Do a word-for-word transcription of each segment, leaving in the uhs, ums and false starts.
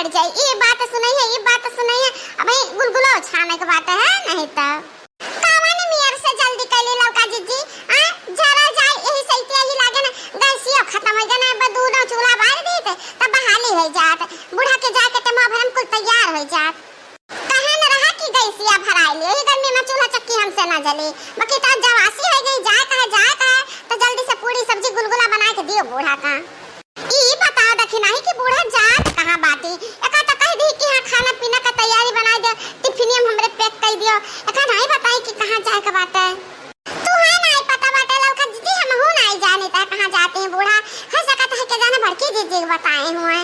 जाई, ई बात सुनइहैं, ई बात सुनइहैं, अबहीं गुलगुलो छाने के बाटे है, नहीं त। कवन मेर से जल्दी कइली ललका जिज्जी, आ, जरा जाई, यही सइते यही लागे ना, गैसियो खतम होइ गए ना, अब दूनो चूल्हा बार दीत, तब बहाली होइ जात, बूढ़ा के जाए के टेमवा भरे में कुल तैयार होइ जात। कहे न रहा कि गैसिया भराई ले, यही गर्मी में चूल्हा चक्की हमसे ना जली, बाकी तो जवासी होइ गई, जाए कहे, जाए कहे, तो जल्दी से पूड़ी सब्जी गुलगुला बनाए के दियो बूढ़ा का। ई बताओ दखिनाही कि बूढ़ा जात कहाँ बाटी? एका तो कह दी कि हाँ, खाना पीना का तैयारी बनाइ दे, टिफिनिया में हमरे पैक कइ दियो। एका नाहीं बताई कि कहाँ जाए के बाटे। तू है नाहीं पता बाटे ललका जिज्जी, हमहू नाहीं जानी त कहाँ जाती हैं बूढ़ा। हो सकत है के जाने बड़की जिज्जी के बताए हुए।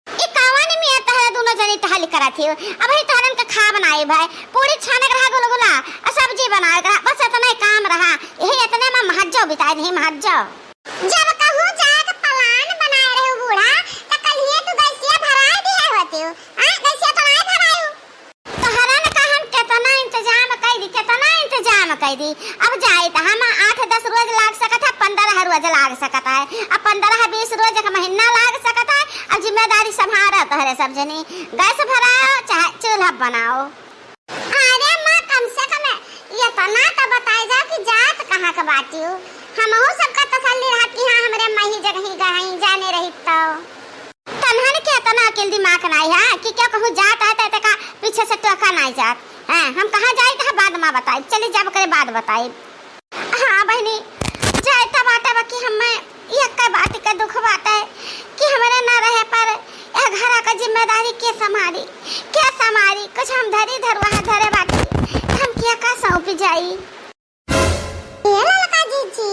ई कवन मेर तहरे दूनो जनी टहल करत हियो? अबहीं तहरन के खाब नाहीं भए, पूड़ी छाने के रहा गुलगुला, आ सब्जी बनावे के रहा, बस एतने काम रहा। यही एतने में महज्जो बिताए नहीं महज्जो। जब कहूँ जाए के प्लान बनाए रहे बूढ़ा, त कलिए तू गैसिया भराए दिए होतिउ। आ, गैसिया तो नाहीं भरायू। तोहरन का हम केतना इंतजाम कइ दी, केतना इंतजाम कइ दी। अब जाइत हम आठ दस रोज लाग सकत है, पन्द्रह रोज लाग सकत है, अब पन्द्रह बीस रोज, एक महीना लाग सकत है। अब जिम्मेदारी संभारो तोहरे सब जनी, गैस भराओ चाहे चूल्हा बनाओ। अरे माँ, कम से कम एतना तो बताए जाओ कि जात कहाँ के बाटिउ। हमहू सबका तसल्ली रहत कि हाँ, हमरे माई जगही गई, जाने रही तो। तन्हन के एतना अकिल दिमाग नाहीं है कि केहू कहूँ जात है तो तेका पीछे से टोका नाहीं जात। हैं, हम कहाँ जाइत है बाद में बताइब, चली जब करे बाद बताइब। हाँ बहिनी, जाए त बाटे बाकी हमें यक्का बात के दुख बाटे कि हमरे ना रहे पर यह घरा का जिम्मेदारी के संभारी, के संभारी? कुछ हम धरी धरवा धरे बाटी, हम के का सौंपी जाई? ए ललका जिज्जी,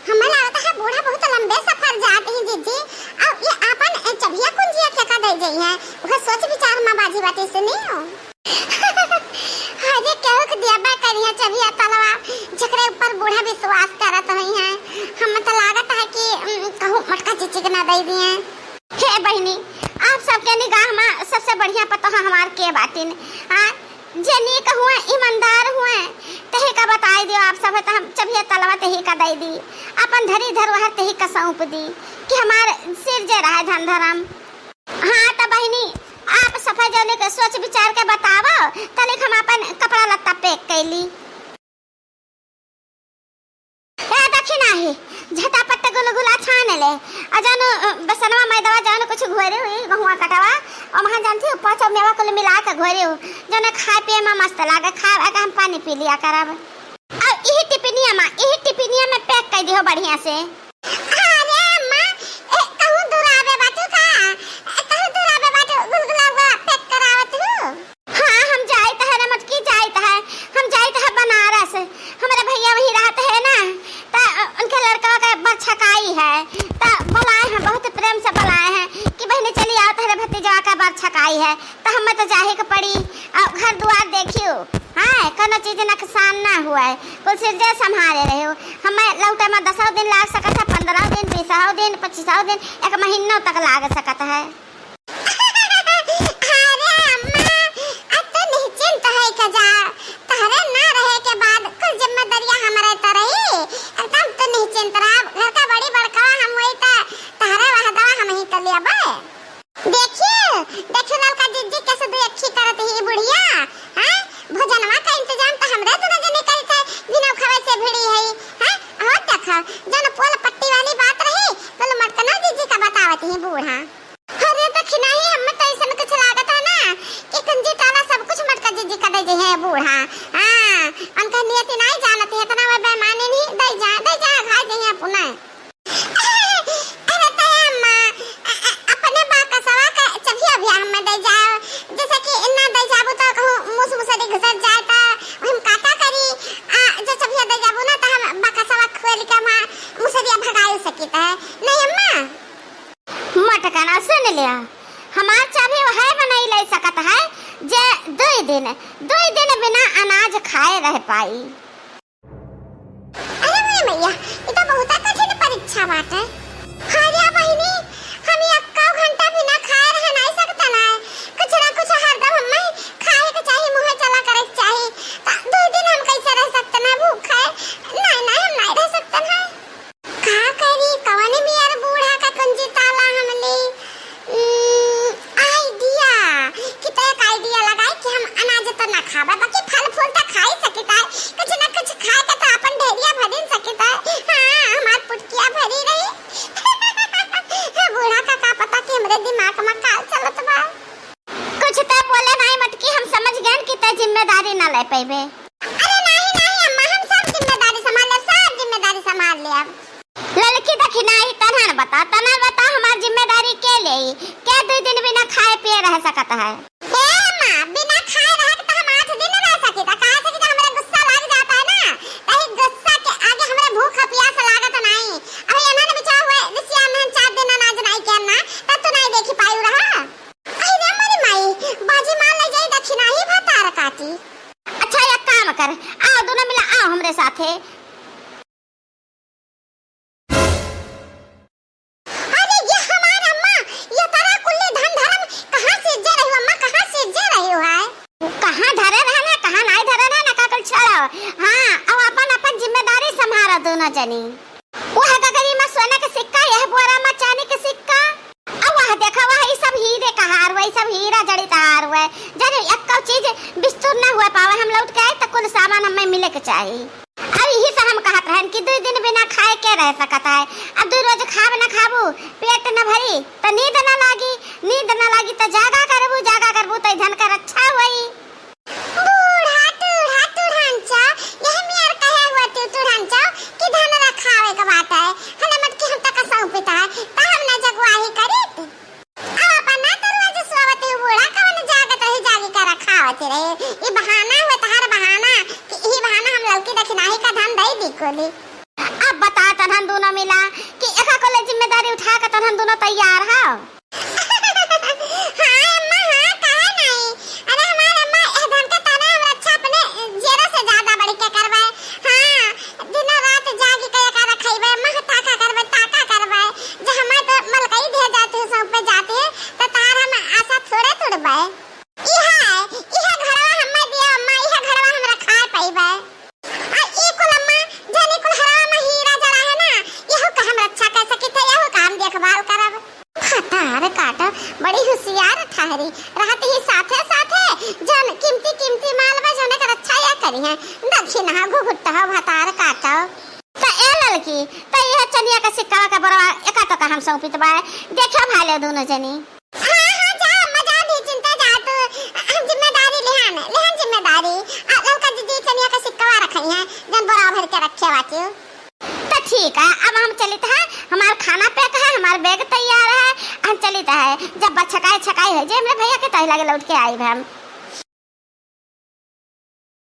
हमें लागत है बूढ़ा बहुत लंबे सफर जात ही जिज्जी। अब ये आपन चबिया कुंजिया के का दे जइहैं, वह सोच विचार में बाझी बाटी सुनियो। अरे केहू के दिया बा करिया चबिया तलवा, जेकरे ऊपर बूढ़ा विश्वास करत रही हैं। हम तो लागत है कि, उम, कहूँ मोटका जिज्जी के ना दे दिए। हे बहिनी, आप सबके निगाह में सबसे बढ़िया पतोह हमार के बाटिन? आ, जे नीक हुए, ईमानदार हुए, तेही का बताई दियो आप सब, त हम चबिया तलवा तेही का दे दी, अपन धरी धरोहर तेही का सौंप दी कि हमार सिर जे रहे धन धरम। हाँ त बहिनी, आप सफा जौने के सोच विचार के बतावो, तनिक हम अपन कपड़ा लत्ता पैक कैली। ए, दखिनाही, झटापट गुलगुला छान ले। आ जौन, अ, बेसनवा मैदवा जौन कुछ घोरे हुई, गहुआ कटवा, और वहाँ जानती हो, पाँचों मेवा कुल मिला के घोरे हो, जौन खाए पिए में मस्त लागे, खाए के हम पानी पी लिया करब। अब इही टिपिनिया में, इही टिपिनिया में पैक कर दिहो बढ़िया से। अरे अम्मा, ए, कहूँ दूर आवे बाटू का? ए, कहूँ दूर आवे बाटू, गुलगुला हुआ पैक करावत हूँ। हाँ, हम जाइत है रे मटकी, जाइत है, हम जाइत है बनारस। हमरे भैया वहीं रहत है ना, त उनके लड़का का बर छकाई है, त बुलाए हैं, बहुत प्रेम से बुलाए हैं कि बहिनी चली आओ, तोहरे भतीजवा का बर छकाई है, त हमें तो जाहे के पड़ी। आ घर दुआर देखियो, हाँ, कोनो चीज नुकसान ना हुआ है, कुल सिरजे संभारे रहे हो। हमें लौटे में दसों दिन लाग सकत है, पन्द्रह दिन, बीसों दिन, पच्चीसों दिन, एक महीनों तक लाग सकत है। अरे अम्मा, अब तो निश्चिंत है के जा, तहरे ना रहे के बाद कुल जिम्मेदारियां हमरे त रही। एकदम तो निश्चिंत रहा, घर का बड़ी बड़कवा हम हुई त तहरे वहदवा हम ही त लेबे। देखियो, देखियो ललका जिज्जी कैसे दुई अखी करत ही बुढ़िया, हैं? भोजनवा का इंतजाम तो हमरे दुनो जने करत है, बिना खवे से भिड़ी है, हैं? और देखो, जौन पोल पट्टी वाली बात रही, तो मटकनो जिज्जी का बतावत ही बूढ़ा। अरे दखिनाही, हमें तो ऐसन कुछ लागत है ना कि कुंजी ताला सब कुछ मटका जिज्जी का दे जइहैं बूढ़ा। हाँ, उनका नियति नाहीं जानत है, इतना वे बेईमानी नहीं, दे जा, दे जा, घाय जइहैं अपने। अरे तो अम्मा, अ-, अ-, अपने बाकसवा का चबिया भी हमें दे जाओ, जैसे कि इन्ना दे जाबू तो कहूँ मूस मुसरी घुसर जाए तो हम काका करी, आ, जो चबिया दे जाबू ना तो हम बाकसवा खोल के वहाँ मुसरिया भगाए सकित है, नहीं अम्मा? मटकना सुन लिया, हमार चाभी वह बनाई ले सकत है जे दुई दिन, दुई दिन बिना अनाज खाए रह पाई। अरे मोरे मैया, ई तो बहुत कठिन परीक्षा बाटे। हाँ रे बहिनी, हम एक्को घंटा बिना खाए रह नाहीं सकत ना। कुछ ना कुछ हरदम हमें खाए के चाही, मुँहे चला करे के चाही। त दुई दिन हम कैसे रह सकत ना भूखे? नाहीं, नाहीं, हम नाहीं रह सकत ना। का करी, कवन मेर बूढ़ा का कुंजी ताला हम ली? उम्म, अतना बताओ, हमार जिम्मेदारी के लेई? के दुइ दिन बिना खाए पिए रह सकत है? हे माँ, बिना खाए रह के तो हम आठ दिन रह सकी था। काहे से कि जब हमरे गुस्सा लग जाता है ना, तही गुस्सा के आगे हमरे भूख और प्यास लागत नाई। अभी इन्हन बिचारा हुए रिसिया में हम चार दिन अनाज नाई के ना, तब तू नाई देखी पायु रहा। अरे रे मोरी माई, बाजी मार ले जाई, दक्षिणा ही भतार काटी। अच्छा, एक काम कर, आओ दुनो मिला, आओ हमरे साथे। अरे ये हमार अम्मा, ये तारा कुल्ली धन धरम कहाँ से जे रही हो अम्मा, कहाँ से जे रही हो है? कहाँ धरे रहे ना, कहाँ नाई धरे रहे ना, का कुल छोड़ो। हाँ, अब अपन अपन जिम्मेदारी संभारो दुनो जनी। वह गगरी में सोने के सिक्का, यह बोरा में चांदी के सिक्का। अब वह देखा, वह ई सब हीरे का हार हुआ, ई सब हीरा जड़ित हार हुआ। जब एक्को चीज बिस्तुर ना हुआ पावे, हम लौट के आए तो कुल सामान हमें मिले के चाही। अब यही से हम कहत रहन कि दुइ दिन बिना खाए के रह सकत है। अब दुइ रोज खाब न खाबू, पेट न भरी, तो नींद न लागी, नींद न लागी तो जागा करबू, जागा करबू तो ई धन का रक्षा होई। बूढ़ा टूढ़ा टूढ़ांचा, यह मियर कहे हुआ तू टूढ़ांचा कि धन रखावे के बात है। हले मत कि हम तक सौंपित है, त हम न जगवाही करीत। अब अपन ना दरवाजे सोवत ही बूढ़ा, कवन जागत रही, जागी के रखावत रहे। ई बहाना हुआ तहार बहाना कि ई बहाना हम लौकी दखिनाही का धन दई दी कोली। अब बता तनहन दुनो मिला कि एका कोले जिम्मेदारी उठा के तनहन दुनो तैयार हो। हाँ अम्मा, हाँ, काहे नहीं? अरे हमार अम्मा, एह धन के ताना हम रक्षा अपने जेरो से ज्यादा बढ़ के करबे। हाँ, दिनों रात जाग के एका रखइबे, अम्मा, ताका करबे, ताका करबे। जे हमार तो मलकई दे जाती है, सौंपे जाती है, तो तार हम आशा थोड़े तोड़बे। इहा, इहा घरवा हमें दिया अम्मा, इहा घरवा हम रखा पइबे। आ ई कुल अम्मा, जौन ई कुल हरवा में हीरा जड़ा है ना, यहू का हम रक्षा कर सकित है, यहू का हम देखभाल करब। भतार काटा, बड़ी हुसियार ठहरी, रहत ही साथे साथे जौन कीमती कीमती माल बा, जौने के रक्षा या करी है, दक्षिणा घुघुट्टा हो भतार काटा। त ए ललकी, त यह चनिया का सिक्का का बरवा एका तो का हम सौंपित बा, देखो भाले दुनो जनी। हाँ, हाँ, जा, अम्मा, जा, भी चिंता जा तू। हम जिम्मेदारी लेहन, लेहन जिम्मेदारी। आ, ललका दीदी चनिया का सिक्कवा रखई है, जौन बोरा भर के रखे बाटियो। त ठीक है, अब हम चलित है, हमार खाना पैक है, हमार बैग तैयार है, हम चलित है। जब बस छकाई छकाई हो जाए, हमरे भैया के तही लगे लौट के आइब हम।